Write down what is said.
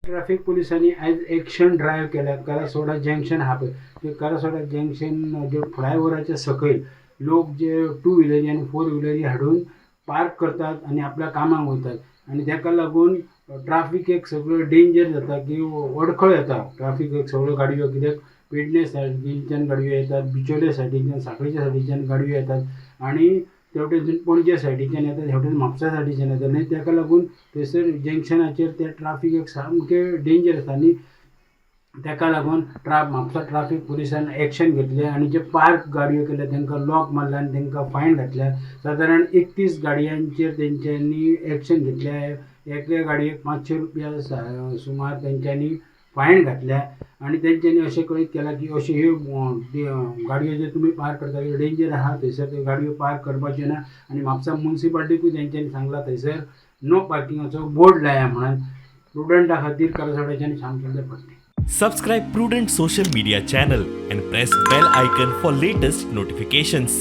Traffic पुलिसांनी आयज action drive केल्या करासवाडा जंक्शन आहा पळय, ते करासवाडा जंक्शन जे फ्लायओवराच्या सकयल लोक जे टू व्हिलरी आनी फोर व्हिलरी हाडून पार्क करतात आनी आपल्या कामाक वयतात आनी तेका लागून ट्राफिकेक सगळें डेंजर जाता की अडखळ येता ट्राफिकेक. सगळ्यो गाडयो, कित्याक पेडणे सायडीच्यान गाडयो येतात, बिचोले सायडीच्यान, सांखळीच्या सायडीच्यान गाडयो येतात आनी तेवटेन पणजे सायडीच्यान येतात, हेवटेन म्हापसा सायडीच्यान येतात आनी तेका लागून थंयसर जंक्शनाचेर ते ट्राफिकेक सामकें डेंजर आसा. आनी तेका लागून म्हापसा ट्राफीक पुलिसान एक्शन घेतलें आनी जे पार्क गाडयो केल्या तांकां लॉक मारला आनी तांकां फायन घातल्या. सादारण 31 गाडयांचेर तेंच्यांनी एक्शन घेतल्या. एका गाडयेक 500 रुपया सुमार तेंच्यांनी फायन घातल्या आनी तेंच्यांनी अशें कळीत केलां की अश्यो ह्यो गाडयो ज्यो तुमी पार्क करता त्यो डेंजर आहा, थंयसर त्यो गाडयो पार्क करपाच्यो ना. आनी म्हापसा मुन्सिपाल्टीकूय तेंच्यांनी सांगलां थंयसर नो पार्किंगाचो बोर्ड लाया म्हणून. प्रुडंटा खातीर करासवाड्याच्यान Shyamchandra Phadte. Subscribe Prudent Social Media channel and press bell icon for latest notifications.